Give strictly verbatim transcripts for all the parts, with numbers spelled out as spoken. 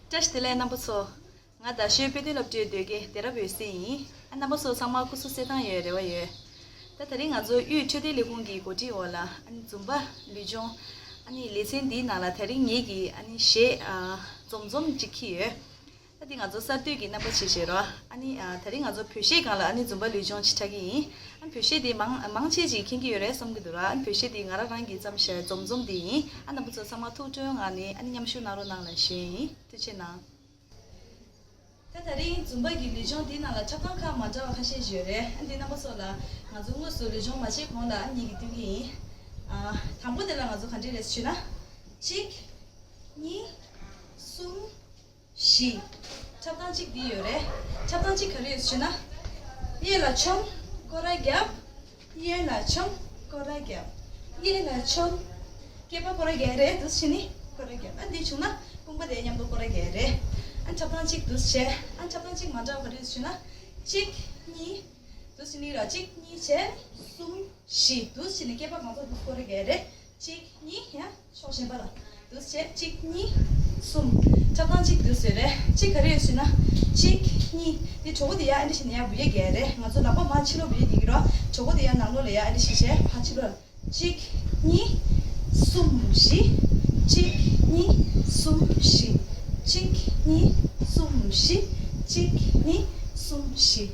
བཀྲ་ཤིས་བདེ་ལེགས་རྣམ་པ་ཚོ། ང་རྡ་ཤོད་དཔེ་སྟོན་སློབ་གྲྭའི་ཟློས་དགེ་སྡེ་རབ་འོད་ཟེར་ཡིན། ཨ་རྣམ་པ་ཚོ་ཚང་མ་སྐུ་གཟུགས་གསལ་ཐང་ཡོད་རེ་བ་ཡོད། ད་དེ་རིང་ང་ཚོ་དབུས་འཕྲོད་བསྟེན་ལས་ཁུངས་ཀྱི་གོ་སྒྲིག་འོག་ལ་ཨ་ནི་འཛུམ་པ་ལུས་སྦྱོང་ཨ་ནི་ལེ་ཚན་འདིའི་ནང་ལ་དེ་རིང་ངེད་ཀྱིས་ཨ་ནི་གཞས་ཨ་འཛོམས་འཛོམས་ཅིག་ཁྱེར་ཡོད། ད་འདི་ང་ཚོ་གསར་གཏོད་ཀྱི་རྣམ་པ་ཞིག་བྱེད་རོགས། ཨ་ནི་ཨ་ད་རིང་ང་ཚོ་བོད་གཞས་སྒང་ལ་ཨ་ནི་འཛུམ་པ་ལུས་སྦྱོང་ཅིག་འཁྲབ་ཀྱི་ཡིན། ཨ་ནི་བོད་གཞས་འདི་མང་མང་ཆེ་ཅིག་མཁྱེན་གྱི་ཡོད་རེད་བསམ་གྱི་འདུག་ར། ཨ་ནི་བོད་གཞས་འདི་ང་རང་རང་གིས་བརྩམས་བྱས་འཛོམས་འཛོམས་འདི་ཡིན། ཨ་རྣམ་པ་ཚོ་ཚང་མ་ཐུགས་སྤྲོའི་ངང་ནས་ཨ་ནི་མཉམ་ཞུགས་གནང་རོགས་གནང་ལ་ཞུ་ཡ་ཡིན། ཐུགས་རྗེ་གནང་། ད་དེ་རིང་འཛུམ་པ་གི་ལུས་སྦྱོང་འདི་ནང་ལ་འཁྲབ་སྟངས་ཁག་མ་འདྲ་བ་ཁ་ཤས་ཤིག་ཡོད་རེད། ཨ་འདི་རྣམ་པ་ཚོ་ལ་ང་ཚོ་དངོས་སུ་ལུས་སྦྱོང་མ་བྱེད་གོང་ལ་ཨ་ངེད་ཀྱིས་སྟོན་གྱི་ཡིན། ཨ་དང་པོ་དེ་ལ་ང་ཚོ་ག་འདྲས་རེད་ཞུས་ན། གཅིག་གཉིས། གསུམ། བཞི། འཁྲབ་སྟངས་གཅིག་འདི་ཡོད་རེད། འཁྲབ་སྟངས་གཅིག་ག་རེ་ཡོད་ཞུས་ན། གཡས་ལ་མཆོང་། སྐོར་ར་རྒྱབ། གཡོན་ལ་མཆོང་། སྐོར་ར་རྒྱབ། གཡས་ལ་མཆོང་། སྐེད་པ་སྐོར་ར་རྒྱག་རེད། འདུག་སེ་བྱས་ནས་སྐོར་ར་རྒྱབ། ཨ་འདི་བྱུང་ན་རྐང་པ་དེ་མཉམ་དུ་སྐོར་ར་རྒྱག་རེད། ཨ་འཁྲབ་སྟངས་གཅིག་འདུག་སེ་བྱས། ཨ་འཁྲབ་སྟངས་གཅིག་མ་འདྲ་བ་ག་རེ་ཡོད་ཞུས་ན། གཅིག་གཉིས། འདུག་སེ་བྱས་ནས་ར་གཅིག་གཉིས་བྱས། གསུམ། བཞི། འདུག་སེ་བྱས་ནས་སྐེད་པ་གང་ཚང་འདུག་སྐོར་ར་རྒྱག་རེད། གཅིག་གཉིས། ཡང་ཕྱོགས་གཞན་པ་ལ། འདུག་སེ་བྱས། གཅིག་གཉིས། གསུམ། འཁྲབ་སྟངས་གཅིག་འདུག་སེ་རེད། གཅིག་ག་རེ་ཡོད་ཟེར་ན། གཅིག་གཉིས། འདི་གྲོད་ཁོག་དེ་ཡར་ཨ་འདྲ་བྱས་ནས་ཡར་འབུད་ཡ་ག་རེད། ང་ཚོ་ལག་པ་མར་ཕྱི་ལོགས་འབུད་ཡ་གི་ར། གྲོད་ཁོག་དེ་ཡར་ནང་ལོགས་ལ་ཡར་ཨ་འདྲ་བྱས་བྱས་ཕར་ཕྱི་ལོགས་ལ། གཅིག་གཉིས། གསུམ། བཞི། གཅིག་གཉིས། གསུམ། བཞི། གཅིག་གཉིས། གསུམ། བཞི། གཅིག་གཉིས། གསུམ། བཞི།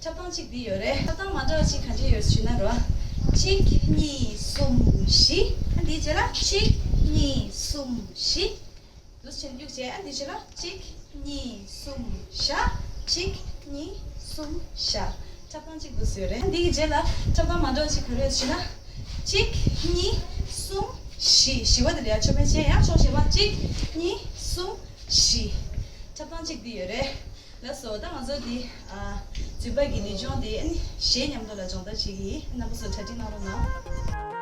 འཁྲབ་སྟངས་གཅིག་འདི་ཡོད་རེད། འཁྲབ་སྟངས་མ་འདྲ་བ་གཅིག་ག་འདྲ་ཡོད་ཞུས་ན་རོ། གཅིག་གཉིས། གསུམ། བཞི། ཨ་འདིའི་རྗེས་ལ་གཅིག་གཉིས། གསུམ། བཞི། འདུག་སེ་བྱས་ནས་གཡུག་བྱས། ཨ་འདིའི་རྗེས་ལ་གཅིག་གཉིས། གསུམ། བཞག་གཅིག་གཉིས། གསུམ། བཞག་འཁྲབ་སྟངས་གཅིག་འདུག་སེ་ཡོད་རེད། ཨ་འདིའི་རྗེས་ལ་འཁྲབ་སྟངས་མ་འདྲ་བ་གཅིག་ག་རེ་ཡོད་ཞུས་ན། གཅིག་གཉིས། གསུམ། བཞི། བཞི་པ་དེ་ལ་ཡར་ཕྱོགས་བོད་ཅན། ཡང་ཕྱོགས་གཞན་པ། གཅིག་གཉིས། གསུམ། བཞི། འཁྲབ་སྟངས་གཅིག་འདི་ཡོད་རེད། ལགས་སོ། ད་ང་ཚོ་འདི་ཨ་འཛུམ་པ་གི་ལུས་སྦྱོང་དེ་ཨ་ནི་གཞས་མཉམ་དུ་ལ་སྦྱོང་བརྡར་བྱེད་ཀྱི་ཡིན། རྣམ་པ་ཚོ་གྲ་སྒྲིག་གནང་རོགས་གནང་།